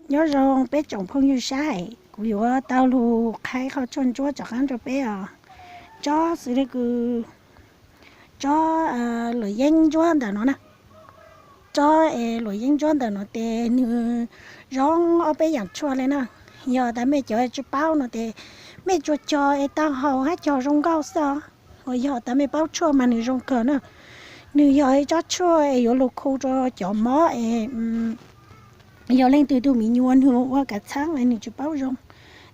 Nyob zoo peb tsoom phooj ywg saib, kuv yuav tau lug qha qhov tshuaj ntsuab rov qaab rua peb os. Tsob xws le kws tsob luam yeeb ntsuab ntawm nuav na. Tsob es luam yeeb ntsuab ntawm nuav tes nwg zoo ob peb yaam tshuaj le na. Yog tas mej cov tsi paub no tes mej tsuas cog es tau haus hab cog zoo nkauj xwb os. Yog tas mej paub tshuaj mas nwg zoo kawg na. Nwg yog ib tsob tshuaj es yuav lug khu rua cov mob es yog leej twg tug mi nyuam nwg ua kav txhaab es nwg tsi paub zoo,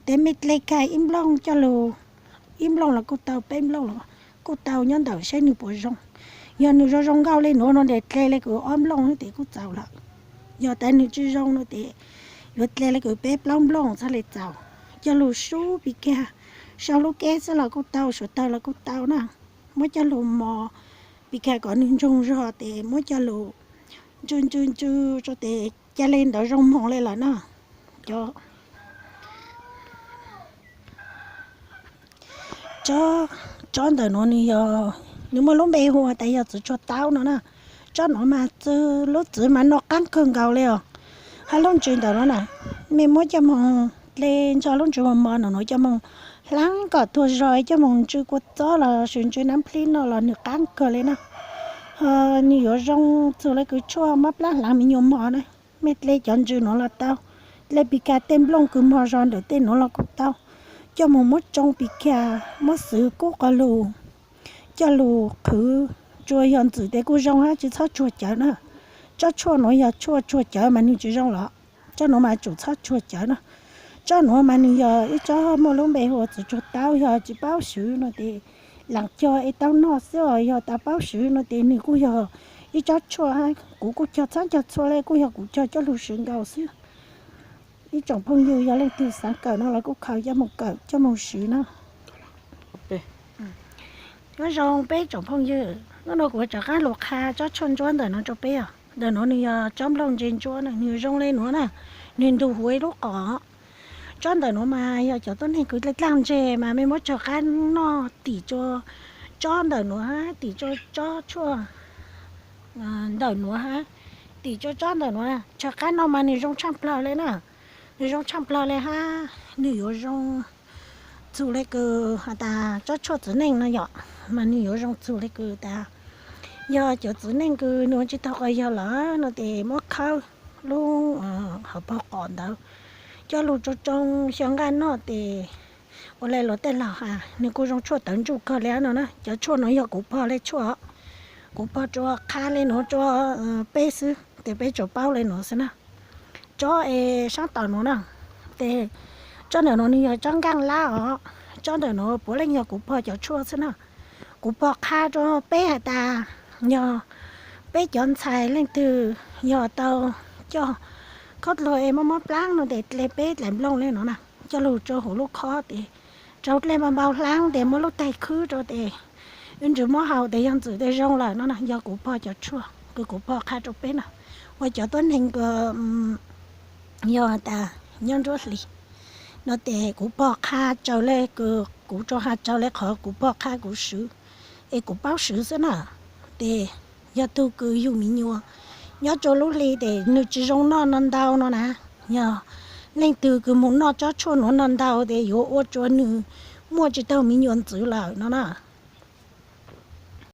tes mej dle kag ib nplooj coj lug, ib nplooj los kuj tau, peb nplooj los kuj tau, nyob ntawm saib nwg puas zoo. Yog nwg zoo zoo nkauj le nuav no tes dle le kws ob nplooj tes kuj txaus lawm. Yog tas nwg tsi zoo no tes yuav dle le kws peb plaub nplooj txhaj le txaus. Coj lug sub pig kag, sau lub keb xwb los kuj tau, suav tawg los kuj tau na. Muab coj lug mos pig kag kom nwg ntsoog zog tes muab coj lug ntsw ntsw ntsw rua tes ca le ntawd zoo moog le lawm na. Cov tsob ntawm nuav nwg yog, nwg muaj lub npe hu tas yog txwv tshuaj taub no na. Tsob nuav mas txwv, lub txwv mas noj qaab kawg nkaus le os. Hab lub ntsws ntawm nuav na, mej muab coj moog dle nrho lub ntsws mos mos ntawm nuav coj moog hlaab kom tuag zog coj moog ntsw kua txob los sis ntsw nab plhib noj los nwg qaab kawg le na. Ho nwg yuav zoo txug le kws tshuaj mob plab hlaav me nyuam mos na. Mej dle cov ntsws nuav los tau, dle pig kag tej nplooj kws mog zog ntawm tej nuav los kuj tau, coj moog muab tsoo pig kag muab xwv kub qhov lug coj lug qhwv, tsuas yog ntxwm tes kuj zoo hab tsi txhob tsuag cawv na. Tsob tshuaj nuav yog tshuaj tsuag cawv mas nwg tsi zoo los, tsob nuav mas tsum txhob tsuag cawv na. Tsob nuav mas nwg yog ib tsob muaj lub npe hu ua txwv tshuaj taub, yog tsi paub swv no tes laam cog es tau noj xwb os. Yog tas paub swv no tes nwg kuj yog ib tsob tshuaj hab kuv kuj cog txhab cog txhua le, kuj yog kuv cog coj lug swv nkaus xwb. Ib tsoom phooj ywg yog leej twg xaav kawm no los kuj khaws coj moog kawm coj moog swv na. Nyob zoo peb tsoom phooj ywg, nub nua kuv rov qaab lug qha tsob tshuaj ntsuab ntawm nuav rua peb os. Ntawm nuav nwg yog tsob nplooj ntse ntsuab na, nwg zoo le nuav na, nwg ntug huv ib lub qos. Tsob ntawm nuav mas yog cov tuab neeg kws dlaag dlaag ntseg mas mej muab rov qaab noj tim tsua tsob ntawm nuav hab tim tsua tsob tshuaj ntawm nuav hab tim tsua tsob ntawm nuav rov qaab noj mas nwg zoo tshaaj plawg le na. Nwg zoo tshaaj plawg le hab nwg yuav zoo txug le kws has tas tsob tshuaj txiv neej no yom, mas nwg yuav zoo txug le kws tas yog cov txiv neej kws nwg ua tsi taug quas yawg lawm no tes muab khawb lub hauv paug qos ntawd coj lug tsoo tsoo xyoo nqaj noj tes ua le luag tej laug has nwg kuj zoo tshuaj tawv ntsuj kawg le no na. Cov tshuaj nuav yog kuv pog le tshuaj, kuv pog tsuas qha le nuav rua peb xwb tes peb tsuas paub le nuav xwb na. Tsob es saab tom nuav na, tes tsob ntawm nuav nwg yog tsob nkaaj lab os. Tsob ntawm nuav puav leej yog kuv pog cov tshuaj xwb na. Kuv pog qha rua peb has tas yog peb cov ntxhais leej twg yog tau coj khaub dluag es mob mob plaab no tes dle peb dlaim nplooj le nuav na, coj lug rua huv lub khob tes raug dlej npau npau hlaab tes muab lub taig khwb rua tes wb ntsws muab haus tes yog ntxwm tes zoo lawm no na. Yog kuv pog cov tshuaj kws kuv pog qha rua peb na, ua cov tuab neeg kws yog tas nyob nruab hlis no tes kuv pog qha tsawg le kws kuv tsuas has tsawg le qhov kuv pog qha kuv swv es kuv paub swv xwb na. Tes yog tug kws yug mi nyuas nyob rua lub hli tes nwg tsi zoo noj no ntau no na, yog leej twg kws moog noj tsob tshuaj nuav no ntau tes yuav ua rua nwg muaj tsi taug mi nyuas ntxwv lawm no na.